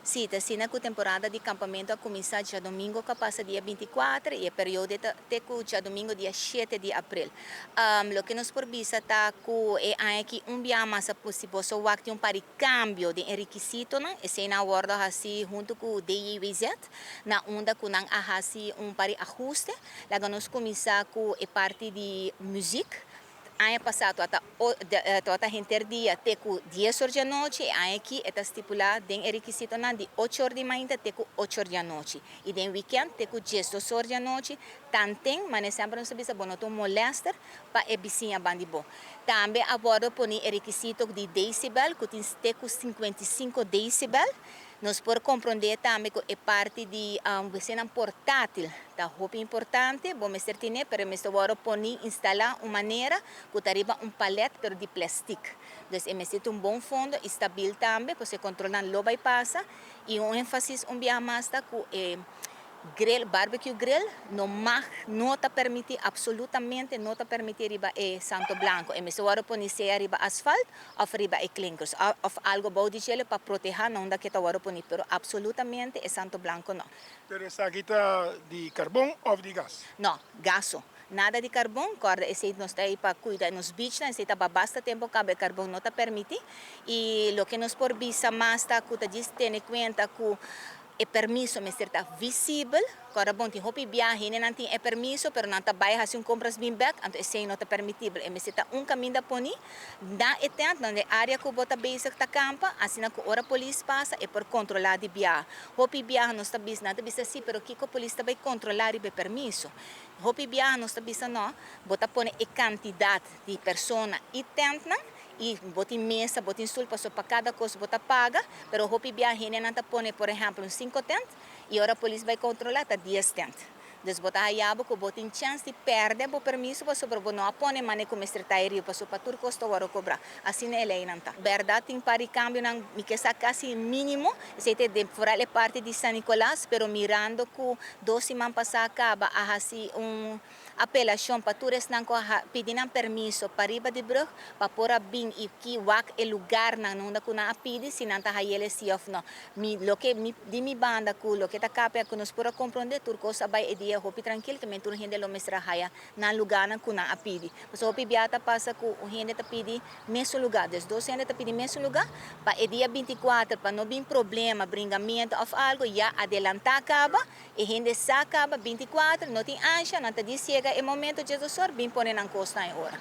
Si, ta asina ku temporada di kampamentu a kuminsá djadumingu ku a pasa, dia 24, i e periodo ta te ku djadumingu dia 7 di aprel. Loke nos por bisa ta ku e aña aki un biaha mas si boso wak tin un par di kambio di rekisitonan, esei nan a wòrdu hasi huntu ku DJWZ, na unda ku nan a hasi un par di ahuste. Laga nos kuminsá ku e parti di muzik. Aña pasá tabata henter dia te ku 10 or di anochi, e aña aki ta stipulá den e rekisitonan di 8 or di mainta te ku 8 or di anochi. I den weekend te ku 12 or di anochi, tanten, ma semper nos bisa, bo no ta un molester pa e bisiña band'i bo. Tambe a wòrdu pone e rekisito di decibel, ku tin te ku 55 decibel. Nos por komprondé tambe ku e parti di wc portátil ta hopi importante, bo mester tin, pero mester wòrdu pone instalá un manera ku ta riba un palet, pero di plastic. Dus e mester un bon fondo i stabil tambe, pa e kontrolnan lo bai pasa i un énfasis un biaha mas ta ku e grill, barbecue grill, no mag, no ta permití, absolutamente no ta permití riba e santo blanku. E mester wòrdu pone sea riba asfalt òf riba e klinkers, òf algu bou di dje pa protehá na unda ku ta wòrdu pone, pero absolutamente e santo blanku no. Pero esaki ta di karbon òf di gas? No, gas. Nada di karbon, kòrda, esei nos ta pa kuida nos beach, esei ta basta tempu kaba, karbon no ta permití. I loke nos por bisa mas ta ku ta djis tene kuenta ku e permiso mester ta visibel. Kòrda bon, tin hopi biaha nan tin e permiso, pero nan ta bai hasi un kompras bin bèk, anto esei no ta permitibel. E mester ta un kaminda poni na e tent, na e área ku bo ta bezig ta kampa, asina ku ora polis pasa e por kontrolá di biaha. Hopi biaha nos ta bisa, nan ta bisa si, pero kiko polis ta bai kontrolá riba e permiso? Hopi biaha nos ta bisa no, bo ta pone e kantidat di persona i tentnan, i bo tin mesa, bo tin stul, paso pa kada kos bo ta paga, pero hopi biaha nan ta pone, por ehèmpel, un 5 tent, i ora polis bai kontrolá, ta 10 tent. Dus bo ta haya bo ku bo tin chèns di pèrdè bo permiso pasobra bo no a pone manera ku mester ta riba, paso pa tur kos ta wòrdu kobrá. Asina e leinan ta. Bèrdat, tin par di kambionan, mi ke sa kasi mínimo, esei ta den vooral e parti di San Nicolas, pero mirando ku 2 siman pasá kaba a hasi un apelashon pa tur esnan ku pidi nan permiso pa riba di brug, pa por a bin i ki wak e lugarnan unda ku nan a pidi, si nan ta hayele si òf no. Mi loke mi di mi banda ku loke ta kapia ku nos por a komprondé, tur kos a bai e dia hopi trankil, ke men tur hende lo mester a haya nan lugarnan ku nan a pidi. Pasobra hopi biaha ta pasa ku un hende ta pidi mesun lugá, dus dos hende ta pidi mesun lugá, pa e dia 24, pa no bin problema, bringamentu òf algu, ya adelantá kaba, e hende sa kaba 24, no tin ansha, nan ta di siega e momento 12 or, bin pone nan kos na e ora.